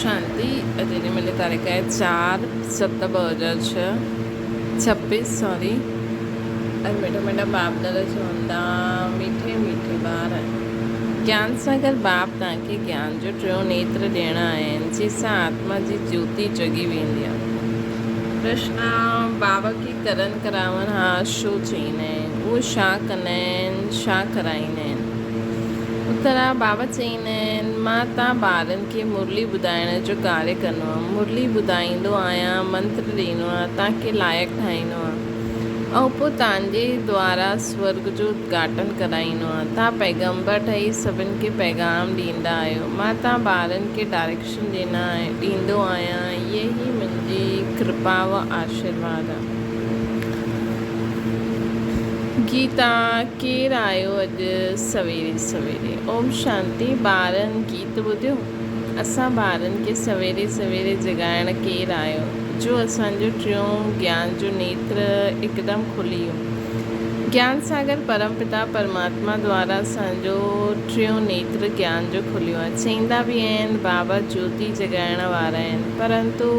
شانتي، اڄ جي ملي تاريخ آهي 4/7/2006، ڇبيس سوري. اڄ مٺا مٺا باپ دادا چوندا، مٺي مٺي ٻار، گيان ساگر باپ توهان کي گيان جو ٽيون نيتر ڏيڻ آيا آهن، جنهن سان آتما جي جوتي جڳي ويندي آهي. پرشن، بابا کي ڪرن ڪراون ها شو چئيندا آهن؟ اهو ڇا ڪندا آهن، ڇا ڪرائيندا آهن؟ اترا، بابا چئيندا آهن، مان تان ٻارن کي مرلي ٻڌائڻ جو ڪاريه ڪندو آهيان. مرلي ٻڌائيندو آهيان، منتر ڏيندو آهيان، تان کي لائق ٺاهيندو آهيان ۽ پوء تان جي دوارا سورڳ جو ادگهاٽن ڪرائيندو آهيان. تان پيغمبر ٺهي سڀن کي پيغام ڏيندا آهيو. مان تان ٻارن کي ڊائريڪشن ڏيندو آهيان. اهي ئي منهنجي ڪرپا و آشيرواد آهي. گيتا، ڪير آيو اڄ سويري سويري. اوم شانتي ٻارن گيت ٻڌيو؟ اسان ٻارن کي سويري سويري جڳائڻ ڪير آيو جو اسان جو ٽيون گيان جو نيتر هڪدم کلي ويو. گيان ساگر پرم پتا پرماتما دوارا اسان جو ٽيون نيتر گيان جو کليو آهي. چئيندا به آهن بابا جوتي جڳائڻ وارا آهن پرنتو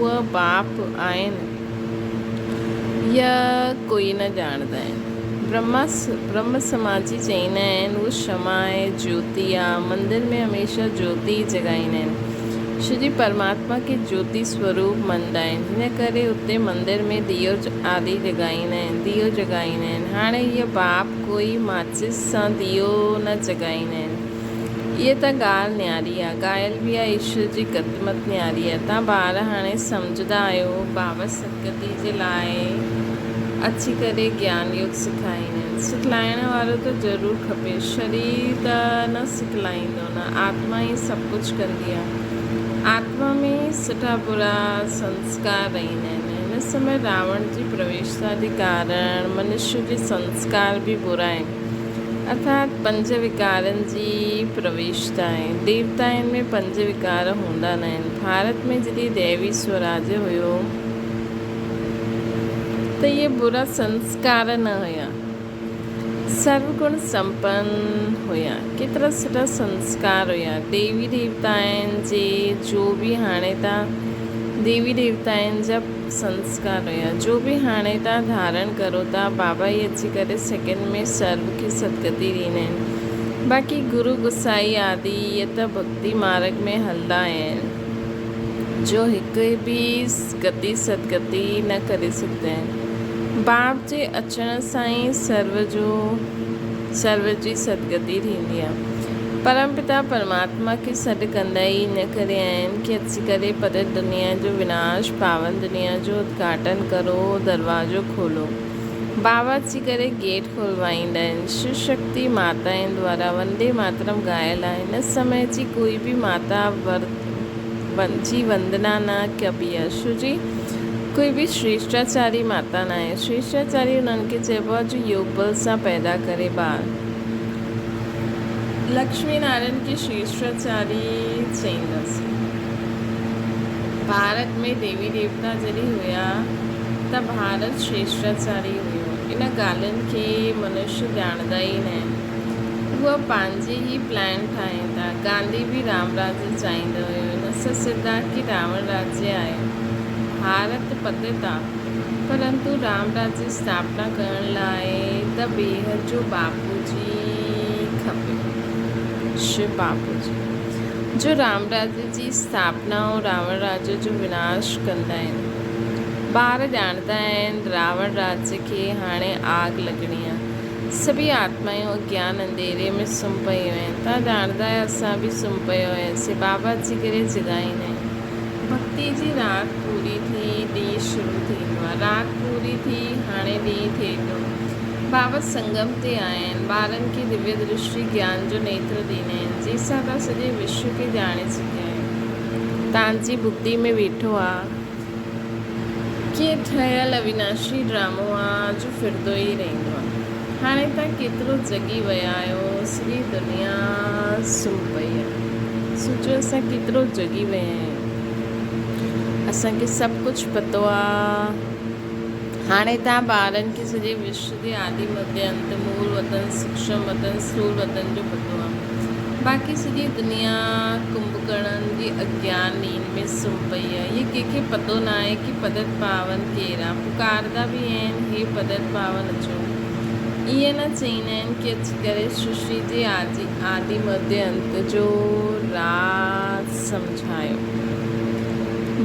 اهي باپ آهن. يا ڪوئي نه ڄاڻندا آهن. برهما برهم سماجي چئيندا آهن اهو شمع آهي، جيوتي آ. مندر ۾ هميشه جيوتي ئي جڳائيندا آهن. شو جي پرماتما کي جيوتي سوروپ مڃندا آهن. هن ڪري اتي مندر ۾ ديو آدي جڳائيندا آهن. ديو جڳائيندا آهن. هاڻي هيء باپ ڪوئي ماچيس سان ديو نه جڳائيندا آهن. اهي ته ڳالهه نياري آ. ڳايل به آ ايشور جي قدمت نياري آ. تان ٻار هاڻي سمجهدا آهيو بابا ستگتي جي لاء اچي ڪري گيان يوگ سکائيندا آهن. سکلائڻ وارو ته ضرور کپي. شرير ته نه سکلائيندو نه آتما ئي سڀ ڪجهه ڪندي آ. آتما ۾ ئي سٺا برا سنسڪار رهندا آهن. هن سمي راوڻ جي پرويشتا جي ڪارڻ منشيه جي سنسڪار به برا آهن. ارٿات پنج وڪارن جي پرويشتا آهي. ديوتائن ۾ پنج وڪار هوندا ناهن. ڀارت ۾ جڏهن ديوي سوراج هيو ته اهي برا سنسڪار نه هيا. سرو گڻ سمپن هيا. ڪيترا سٺا سنسڪار هيا. ديوي ديوتائن جي جو به هاڻي ته ديوي ديوتائن جا سنسڪار هيا جو به هاڻي تان ڌارڻ ڪرو ٿا بابا ئي اچي ڪري سيڪنڊ ۾ سرو کي سدگتي ڏيندا آهن باقي گرو گسائي آدي اهي ته ڀڳتي مارڳ ۾ هلندا آهن جو هڪ به گتي سدگتي نه ڪري سگهندا آهن باپ جي اچڻ سان ئي سرو جو سرو جي سدگتي ٿيندي آهي. پرم پتا پرماتما کي سڏ ڪندا ئي ان ڪري آهن ڪي اچي ڪري پتت دنيا جو وناش، پاون دنيا جو ادگهاٽن ڪرو، دروازو کولو. بابا اچي ڪري گيٽ کولوائيندا آهن. شو شڪتي ماتائن دوارا وندي ماترم ڳايل آهي. هن سمي جي ڪوئي به ماتا جي وندنا نه ڪبي آهي. شو جي ڪوئي به شريشٽاچاري ماتا ناهي. شريشٽاچاري انهن کي چئبو آهي جو يوگ بل سان پيدا ڪري ٻار. لڪشمي نارائڻ کي شريشٽاچاري چئينداسين. ڀارت ۾ ديوي ديوتا جڏهن هيا ته ڀارت شريشٽاچاري هيو. ان ڳالهين کي منشيه ڄاڻندا ئي ناهن. هو پنهنجي ئي پلان ٺاهين ٿا. گانڌي به رام راجيه چاهيندو هيو. ان سان سڌارٿ کي راوڻ راجيه آيو. ڀارت پتت آ. پرنتو رام راجيه اسٿاپنا ڪرڻ لاء ته بيحد جو باپو جي کپي. شو باپو جي جو رام راجيه جي اسٿاپنا ۽ راوڻ راجيه جو وناش ڪندا آهن. ٻار ڄاڻندا آهن راوڻ راجيه کي هاڻي آگ لڳڻي آ. سڀئي آتمائون اگيان انڌيري ۾ سم پيون آهن. توهان ڄاڻندا آهيو اسان به سم پيا هياسين. بابا اچي ڪري جڳائيندا آهن. ڀڳتي جي رات پوري ٿي ڏينهن شروع ٿيندو آهي. رات پوري ٿي هاڻي ڏينهن ٿئي ٿو. بابا سنگم تي آيا آهن. ٻارن کي دويه درشٽي گيان جو نيتر ڏيندا آهن. جنهن سان توهان سڄي وشو کي ڄاڻي سگهيا آهيو. توهان جي ٻڌي ۾ ويٺو آ. ڪيئن ٺهيل اويناشي ڊرامو آ جو ڦرندو ئي رهندو آ. هاڻي توهان ڪيترو جڳي ويا آهيو. سڄي دنيا سمهي پئي آ. سوچيو اسان ڪيترو جڳي ويا آهيون. اسان کي سڀ ڪجهه پتو آ. هاڻي توهان ٻارن کي سڄي وشو جي آدي مڌيه انت، مول وطن، سوڪشم وطن، اسٿول وطن جو پتو آ. باقي سڄي دنيا ڪنڀڪرڻ سڄي اگيان نينڍ ۾ سمهه پئي آ. هيء ڪنهن کي پتو ناهي ڪي پتت پاون ڪير آ. پڪارندا به آهن، هي پتت پاون اچو. ائين نه چئيندا آهن ڪي اچي ڪري سرشٽي جي آدي مڌيه انت جو راز سمجهايو.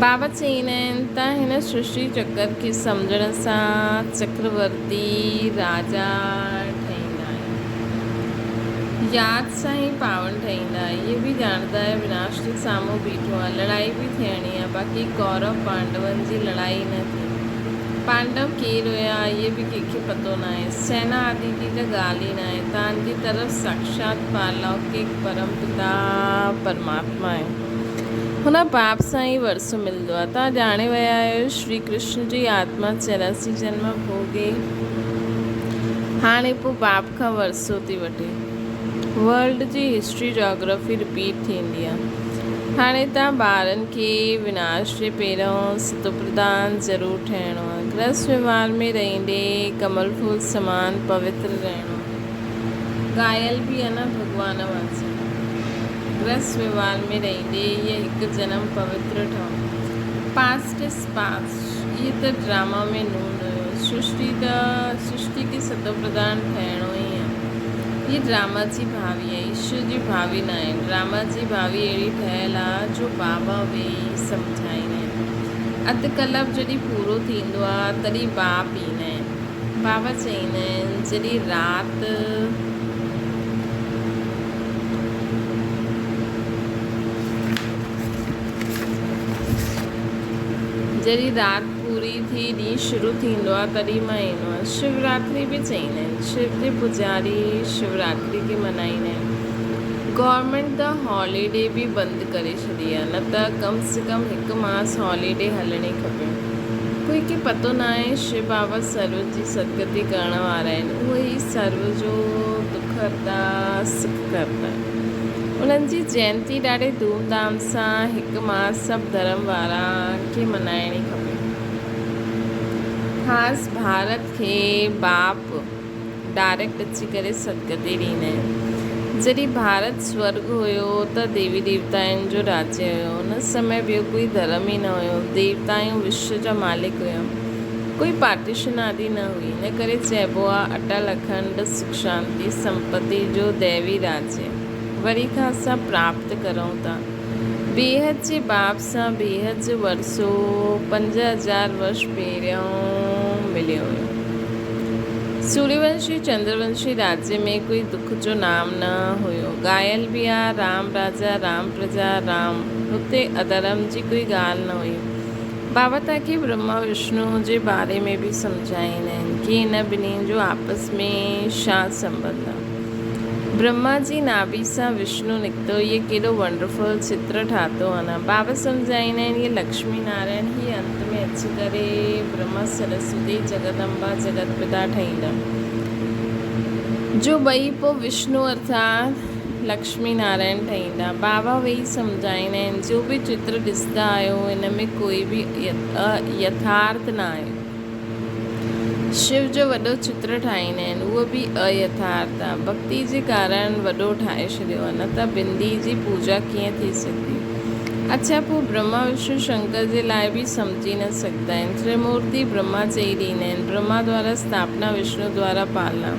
بابا چئيندا آهن ته هن سرشٽي چڪر کي سمجهڻ سان چڪرورتي راجا ٺهيندا آهيو. ياد سان ئي پاون ٺهيندا. اهي به ڄاڻندا آهيو وناش ته سامهون بيٺو آهي. لڙائي به ٿيڻي آهي. باقي ڪورو پانڊون جي لڙائي نه ٿي. پانڊو ڪير هيا اهي به ڪنهن کي پتو ناهي. سينا آدي جي ته ڳالهه ئي ناهي. تان جي طرف ساڪشات پارلوڪڪ پرم پتا پرماتما آهي. هن باپ سان ئي ورثو ملندو آهي. توهان ڄاڻي ويا آهيو شري ڪرشن جي آتما 84 جنم ڀوڳي هاڻي پوء باپ کان ورثو ٿي وٺي. ورلڊ جي هسٽري جاگرافي رپيٽ ٿيندي آهي. هاڻي توهان ٻارن کي وناش جي پهريون ستوپرڌان ضرور ٺهڻو آهي. گرهست وهنوار ۾ رهندي ڪمل ڦول سمان پوتر رهڻو آهي. ڳايل به آهي نه ڀڳوان واسطي. گرهست وهنوار ۾ رهندي هيء هڪ جنم پوتر ٺهو. پاسٽ از پاسٽ. هيء ته ڊراما ۾ نون هيو. سرشٽي ته سرشٽي کي ستوپرڌان ٺهڻو ئي آهي. هيء ڊراما جي ڀاوي آهي. ايشور جي ڀاوي ناهي. ڊراما جي ڀاوي اهڙي ٺهيل آهي جو بابا ويهي سمجهائيندا آهن. اڌ ڪلپ جڏهن پورو ٿيندو آهي تڏهن باپ ايندا آهن. بابا چئيندا آهن جڏهن رات. جڏهن رات پوري ٿي ڏينهن شروع ٿيندو آهي تڏهن مان ايندو آهيان. شوراتري به چئيندا آهن. شو جي پوڄاري شوراتري کي ملهائيندا آهن. گورنمينٽ ته هاليڊي به بند ڪري ڇڏي آهي نه ته ڪم سي ڪم هڪ ماس هاليڊي هلڻي کپي. ڪوئي کي پتو ناهي شو بابا سرو جي سدگتي ڪرڻ وارا آهن. اهي ئي سرو جو دک هرتا سک ڪرتا آهن. انهن جي جينتي ڏاڍي ڌوم ڌام سان هڪ ماس سڀ ڌرم وارا کي ملهائڻي کپي. خاص ڀارت کي باپ ڊائريڪٽ اچي ڪري سدگتي ڏيندا آهن. جڏهن ڀارت سورڳ هيو ته ديوي ديوتائن جو راجيه هيو. ان سمي ٻيو ڪوئي ڌرم ئي نه هيو. ديوتائون وشو جا مالڪ هيا. ڪوئي پارٽيشن آدي نه هئي. ان ڪري چئبو آ اٽل اکنڊ سک شانتي سمپتي جو ديوي راجيه وري کان اسان پراپت ڪرون ٿا. بيحد جي باپ سان بيحد جو ورثو 5000 ورش پهريون مليو هيو. سوريونشي چندرونشي راجيه ۾ ڪوئي دک جو نام نه هيو. ڳايل به آ رام راجا رام پرجا رام. هتي اڌرم جي ڪوئي ڳالهه نه هئي. بابا توهان کي برهما وشنو جي باري ۾ به سمجهائيندا آهن ڪي ان ٻنهي جو آپس ۾ ڇا سنٻنڌ آ. برهما جي ناڀي سان وشنو نڪتو هيء ڪيڏو ونڊرفل چتر ٺاتو آ نه. بابا سمجهائيندا آهن هيء لڪشمي نارائڻ هي انت ۾ اچي ڪري برهما سرسوتي جڳت امبا جڳت پتا ٺهيندا. جو ٻئي پوء وشنو ارٿات لڪشمي نارائڻ ٺهيندا. بابا ويهي سمجهائيندا آهن، جو به چتر ڏسندا آهيو، ان ۾ ڪوئي به يٿارٿ نه آهي. شو جو وڏو چتر ٺاهيندا آهن، اهو به ايٿارٿ آهي. ڀڳتي جي ڪارڻ وڏو ٺاهي ڇڏيو آهي، نه ته بندي جي پوڄا ڪيئن ٿي سگهندي؟ اڇا پوء برهما وشنو شنڪر جي لاء به سمجهي نه سگهندا آهن. ترمورتي برهما چئي ڏيندا آهن، برهما دوارا اسٿاپنا وشنو دوارا پالنا.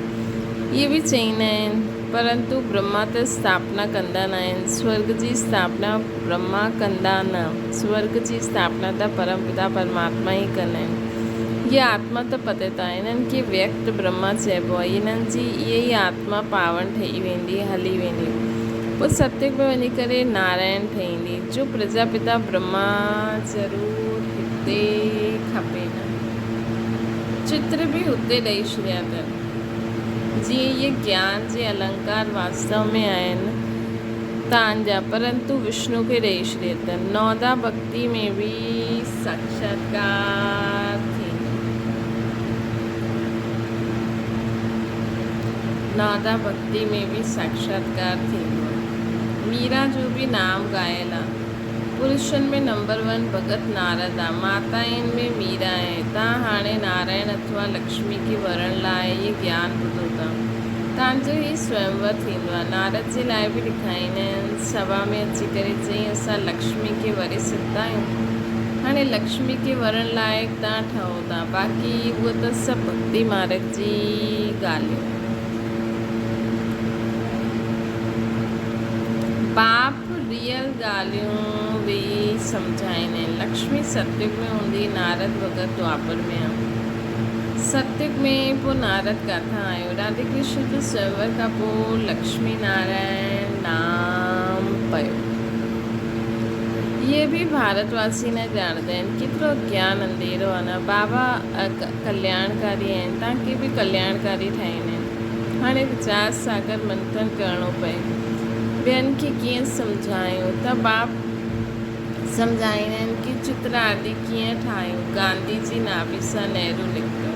اهي به چئيندا آهن. پرنتو برهما ته اسٿاپنا ڪندا ناهن. سورڳ جي اسٿاپنا برهما ڪندا نه. سورڳ جي اسٿاپنا ته پرم پتا پرماتما ئي ڪندا آهن. اهي آتما ته پتيت آهن. انهن کي ويڪت برهما چئبو آهي. انهن جي اها ئي آتما پاون ٺهي ويندي، هلي ويندي. پوء ستيگ ۾ وڃي ڪري نارائڻ ٺهيندي. جو پرجا پتا برهما ضرور هتي کپي نه. چتر به هتي ڏئي ڇڏيا اٿن. جيئن اهي گيان جي النڪار واستو ۾ آهن تان جا، پرنتو وشنو کي ڏئي ڇڏي اٿن. نودا ڀڳتي ۾ به ساکشاتڪار ٿيندو. نودا ڀڳتي ۾ به ساکشاتڪار ٿيندو. ميرا جو به نام ڳايل آ. پرشن ۾ نمبر ون ڀڳت نارد آ، ماتائن ۾ ميرا آهي. تان هاڻي نارائڻ اٿوا لڪشمي کي ورڻ لاء اهي گيان ٻڌو ٿا. تان جو هي سويمور ٿيندو آهي. نارد جي لاء به لکائيندا آهن. سڀا ۾ اچي ڪري چيائين اسان لڪشمي کي وري سگهندا آهيون. هاڻي لڪشمي کي ورڻ لائق تان ٺهو ٿا. باقي اهو ته سڀ ڀڳتي مارگ جي ڳالهيون. باپ ريئل ڳالهيون ويهي سمجهائيندا آهن. لڪشمي ستيگ ۾ هوندي، نارد ڀڳت دوآپر ۾ آ. ستيگ ۾ پوء نارد ڪاٿان آيو؟ راڌي ڪرشن جي سويمور کان پوء لڪشمي نارائڻ نام پيو. اهي به ڀارت واسي نه ڄاڻندا آهن. ڪيترو اگيان انڌيرو آ نه. بابا ڪلياڻڪاري آهن، تان کي به ڪلياڻڪاري ٺاهيندا آهن. هاڻي ويچار ساگر منٿن ڪرڻو پئي. ٻين کي ڪيئن سمجهايون ته باپ سمجهائيندا آهن ڪي چتر آدي ڪيئن ٺاهيون. گانڌي جي ناڀي سان نهرو نڪتو.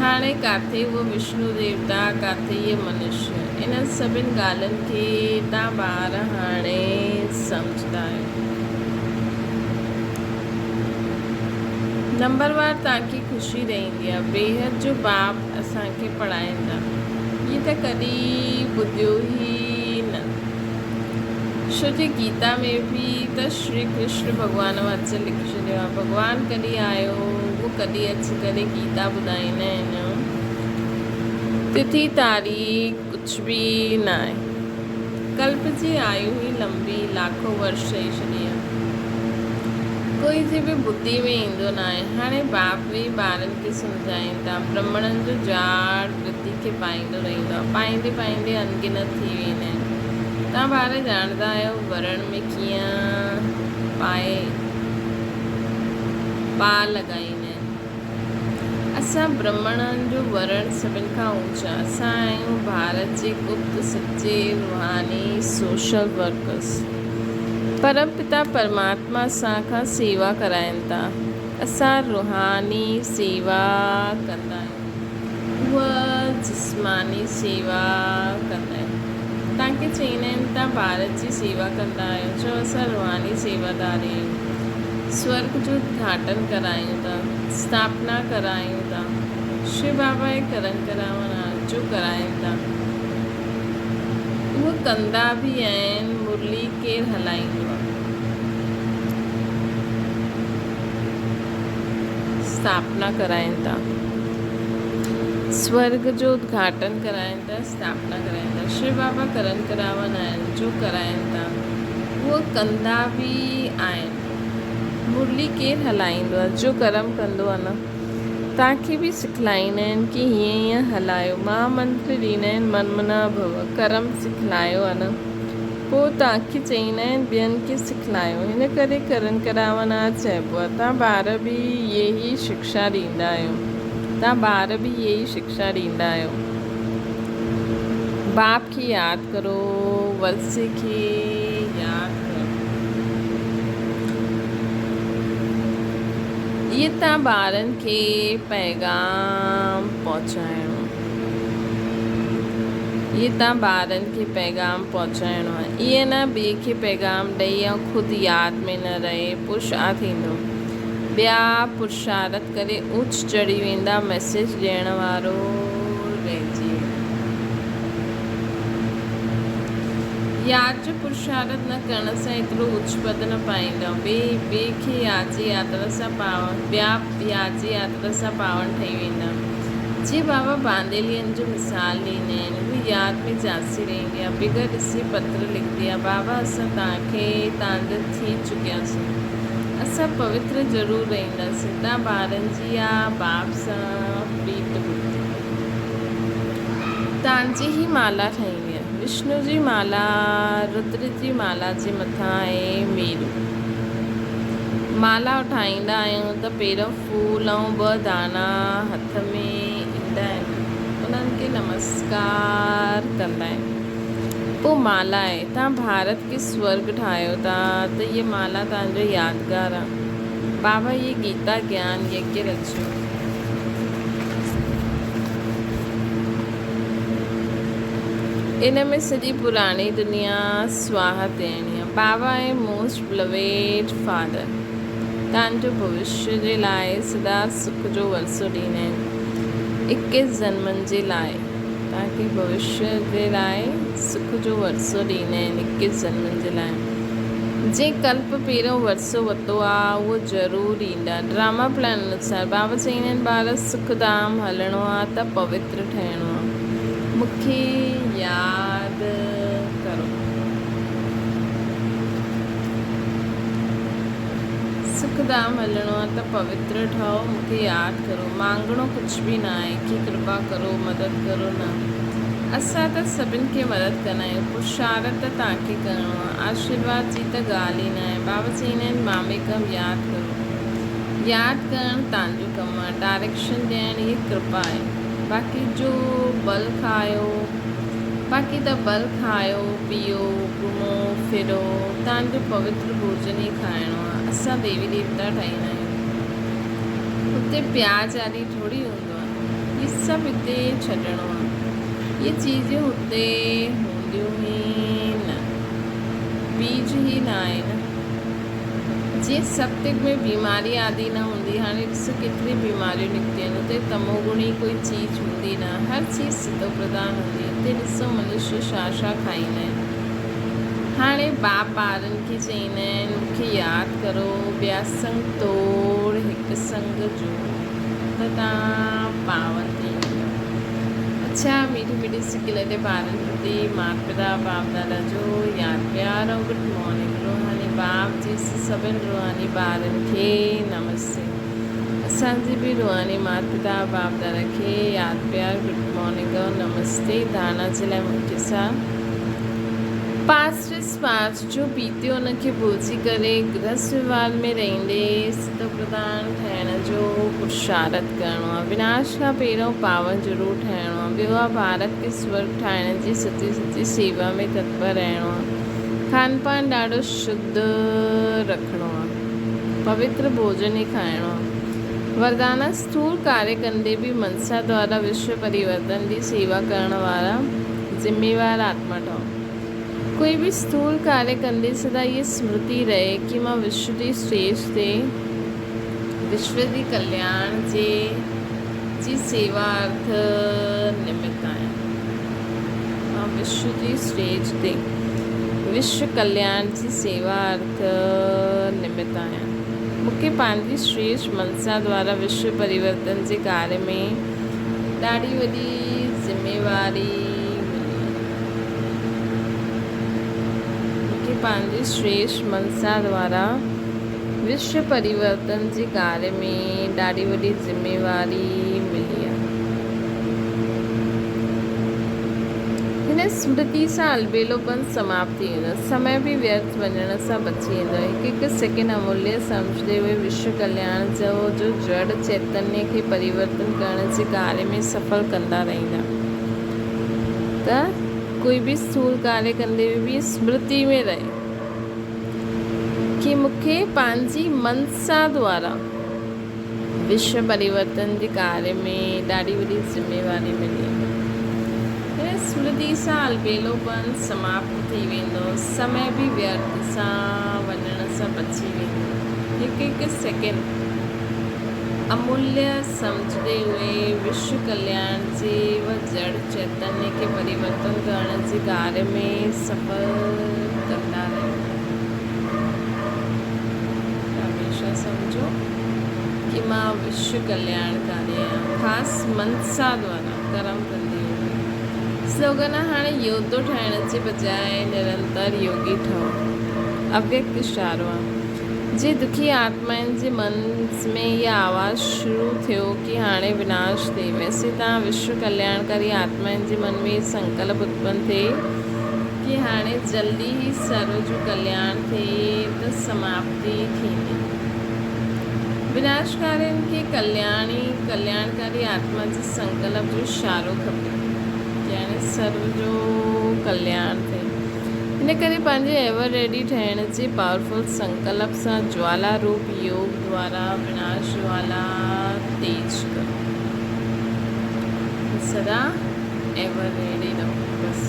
هاڻي ڪاٿي اهو وشنو ديوتا، ڪاٿي اهي منشيه. انهن سڀن ڳالهين کي تان ٻار هاڻي سمجهندا آهيو. نمبروار تان کي خوشي رهندي آهي. بيحد جو باپ اسان کي پڙهائين ٿا. هي ته ڪڏهن ٻڌيو ئي نه. ڇو جي گيتا ۾ به ته شري ڪرشن ڀڳوان واچ لکي ڇڏيو آهي. ڀڳوان ڪڏهن آيو، اهو ڪڏهن اچي ڪري گيتا ٻڌائيندا آهن. تٿي تاريخ ڪجهه به نه آهي. ڪلپ جي آيو ئي لنبي لاکو ورش چئي ڇڏي آ. ڪوئي جي به ٻڌي ۾ ايندو ناهي. هاڻي باپ ويهي ٻارن کي سمجهائين ٿا. برهمڻن جو جاڙ ٻڌي کي پائيندو رهندو آ. پائيندي پائيندي انگنت ٿي ويندا آهن. توهان ٻار ڄاڻندا آهيو ورڻ ۾ ڪيئن پائي پاء لڳائيندا آهن. اسان برهمڻن جو ورڻ سڀن کان اوچ آ. اسان آهيون ڀارت جي گپت سچي روحاني سوشل ورڪرس. پرم پتا پرماتما اسان کان سيوا ڪرائين ٿا. اسان روحاني سيوا ڪندا آهيون. هو جسماني سيوا ڪندا آهن. توهان کي چئيندا آهن توهان ڀارت جي سيوا ڪندا آهيو. چئو اسان روحاني سيوادار آهيون. سورڳ جو ادگهاٽن ڪرايون ٿا. اسٿاپنا ڪرايون ٿا. شو بابا جي ڪرن ڪراوڻ آ جو ڪرائين ٿا. اهو ڪندا به آهن. مرلي ڪير هلائيندو آ. اسٿاپنا ڪرائين ٿا. سورڳ جو ادگهاٽن ڪرائين ٿا، اسٿاپنا ڪرائين ٿا. شو بابا ڪرن ڪراون آهن، جو ڪرائين ٿا. اهو ڪندا به آهن. مرلي ڪير هلائيندو آهي، جو ڪرم ڪندو آهي نه. توهان کي به سکلائيندا آهن ڪي هيئن هيئن هلايو. مها منتر ڏيندا آهن من منا ڀو. ڪرم سکلايو آهي نه. پوء توهان کي چئيندا آهن ٻين کي سکلايو. هن ڪري ڪرن ڪراون آ چئبو آ. توهان ٻار به اهي ئي شڪشا ڏيندا آهيو. توهان ٻار به اهي ئي شڪشا ڏيندا آهيو. باپ کي ياد ڪرو، ورثي کي ياد ڪرو. اهي توهان ٻارن کي پيغام پهچائڻو. اهي توهان ٻارن کي پيغام پهچائڻو آهي. ائين نه ٻئي کي پيغام ڏئي ۽ خود ياد ۾ نه رهي پوء ڇا ٿيندو؟ ٻيا پرشارت ڪري اوچ چڙهي ويندا ميسيج ڏيڻ وارو رهجي ويندو. ياد جو پرشارت نه ڪرڻ سان ايترو اوچ پد نه پائيندؤ. ٻئي کي ياد جي ياترا سان ٻيا ياد جي ياترا سان پاون ٺهي ويندا. جيئن بابا بانديلين جو مثال ڏيندا آهن، هو ياد ۾ جاسي رهندي آ، بغير ڏسي پتر لکندي آ، بابا اسان توهان کي توهان جا ٿي چڪياسون، اسان پوتر ضرور رهنداسين، توهان ٻارن جي آ باپ سان پريت ٻڌي. توهان جي هي مالا ٺاهيندي آ. وشنو جي مالا ردر جي مالا جي مٿان آهي ميرو. مالا ٺاهيندا آهيون ته پهريون ڦول ۽ ٻه داڻا هٿ ۾ ايندا آهن، انهن کي نمسڪار ڪندا آهن. پوء مالا آهي، توهان ڀارت کي سورڳ ٺاهيو ٿا ته هيء مالا توهان جو يادگار آهي. بابا هيء گيتا گيان يگيه رچيو. ان ۾ سڄي پراڻي دنيا سواهه ٿيڻي آهي. بابا آهي موسٽ بلويڊ فادر. تان جو ڀوشيه جي لاء سدا سک جو ورثو ڏيندا آهن. اڪيس جنمن جي لاء. توهان کي ڀوشيه جي لاء سک جو ورثو ڏيندا آهن اڪيس جنمن جي لاء. جنهن ڪلپ پهريون ورثو ورتو آ اهو ضرور ايندا. ڊراما پلان انوسار بابا چئيندا آهن ٻار سک ڌام هلڻو آ ته پوتر ٺهڻو آ. مون کي ياد ڪرو. سک ڌام هلڻو آ ته پوتر ٺهو مون کي ياد ڪرو. مانگڻو ڪجهه به ناهي ڪي ڪرپا ڪرو مدد ڪرو نه اسان ته سڀن کي مدد ڪندا آهيون پرشارت ته توهان کي ڪرڻو آهي آشيرواد جي ته ڳالهه ئي ناهي بابا چئيندا آهن ماميڪم ياد ڪرو ياد ڪرڻ توهان جو ڪم آهي ڊائريڪشن ڏيڻ هي ڪرپا آهي باقي جو بل کايو باقي ته بل کايو پيئو گهمو ڦرو توهان جو پوتر ڀوڄن ئي کائڻو آهي اسان ديوي ديوتا ٺاهيندا آهيون هتي پياز آدي ٿوري هوندو آهي. هي سڀ هتي ڇڏڻو آهي. اهي چيزون هتي هونديون ئي نه. بيج ئي نه آهي نه. جيئن ستيگ ۾ بيماري آدي نه هوندي. هاڻي ڏسو ڪيتري بيماريون نڪتيون آهن. هتي تموگڻي ڪوئي چيز هوندي نه. هر چيز ستوپرڌان هوندي. هتي ڏسو منشيه ڇا ڇا کائيندا آهن. هاڻي باپ ٻارن کي چئيندا آهن، مون کي ياد ڪرو، ٻيا سنگ توڙ هڪ سنگ جو ته تان پاون ٿي ويندؤ. اڇا ميٺي ميٺي سڪيلڌي ٻارن پرتي مات پتا باپ دادا جو ياد پيار ۽ گڊ مارننگ روحاني باپ جي سڀن روحاني ٻارن کي نمستي اسان جي به روحاني مات پتا باپ دادا کي ياد پيار گڊ مارننگ ۽ نمستي ڌارڻا جي لاء مکي سان پاسٽ از پاسٽ جو بيتيو ان کي ڀلجي ڪري گرهست وهنوار ۾ رهندي ستوپرڌان ٺهڻ جو پرشارٿ ڪرڻو آهي. وناش کان پهريون پاون ضرور ٺهڻو آهي. ٻيو آهي ڀارت کي سورڳ ٺاهڻ جي سچي سچي سيوا ۾ تتپر رهڻو آهي. کان پان ڏاڍو شڌ رکڻو آهي. پوتر ڀوڄن ئي کائڻو آهي. وردانا اسٿول ڪاريه ڪندي به منسا دوارا وشو پريورتن جي سيوا ڪرڻ وارا ذميوار آتما ٺهو. ڪوئي به اسٿول ڪاريه ڪندي سدا هيء سمرتي رهي ڪي مان وشو جي اسٽيج تي وشو جي ڪلياڻ جي جي سيوا ارٿ نمت آهيان. مان وشو جي اسٽيج تي وشو ڪلياڻ جي سيوا ارٿ نمت آهيان. مون کي پنهنجي شريشٺ منسا دوارا وشو پريورتن جي ڪاريه ۾ ڏاڍي وڏي ذميواري ملي آهي. مون کي پنهنجي شريشٺ منسا دوارا وشو پريورتن جي ڪاريه ۾ ڏاڍي وڏي ذميواري ملي آهي. هن سمرتي سان البيلو پن سماپت ٿي ويندو. سمي به ويرٿ وڃڻ سان بچي ويندو. هڪ هڪ سيڪنڊ اموليه سمجهندي اهي وشو ڪلياڻ جو جو جڙ چيتنيه کي پريورتن ڪرڻ جي ڪاريه ۾ سڦل ڪندا رهندا. ته ڪوئي به اسٿول ڪاريه ڪندي به سمرتي ۾ رهي ڪي مون کي پنهنجي منسا دوارا وشو پريورتن جي ڪاريه ۾ ڏاڍي وڏي ذميواري ملي آهي. هن سمرتي سان البيلو پن سماپت ٿي ويندو، سمي به ويرٿ سان وڃڻ سان بچي ويندو. هڪ هڪ سيڪنڊ اموليه سمجهندي اهي وشو ڪلياڻ جي و جڙ چيتنيه کي پريورتن ڪرڻ جي ڪاريه ۾ سڦل ڪندا رهندا. ته هميشه سمجهو ڪي مان وشو ڪلياڻڪاري آهيان، خاص منسا دوارا ڪرم ڪندي يوگي. سلوگن هاڻي يوڌو ٺاهڻ جي بجاء نرنتر يوگي ٺهو. اويڪت اشارو آهي. جي دکي آتمائن جي من ۾ اها آواز شروع ٿيو ڪي هاڻي وناش ٿئي، ويسي تان وشو ڪلياڻڪاري آتمائن جي من ۾ سنڪلپ اتپن ٿئي ڪي هاڻي جلدي ئي سرو جو ڪلياڻ ٿئي ته سماپتي ٿيندي. وناشڪارين کي ڪلياڻي ڪلياڻڪاري آتما جي سنڪلپ جو اشارو کپي ڪي هاڻي سرو جو ڪلياڻ ٿئي. ان ڪري پنهنجي ايور ريڊي ٺهڻ جي پاورفل سنڪلپ سان جوالا روپ يوگ دوارا وناش جوالا تيز ڪرو. سدا ايور ريڊي رهو بس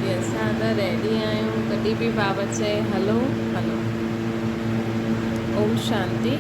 جي اسان ته ريڊي آهيون ڪڏهن به بابا چئي هلو هلو. اوم شانتي.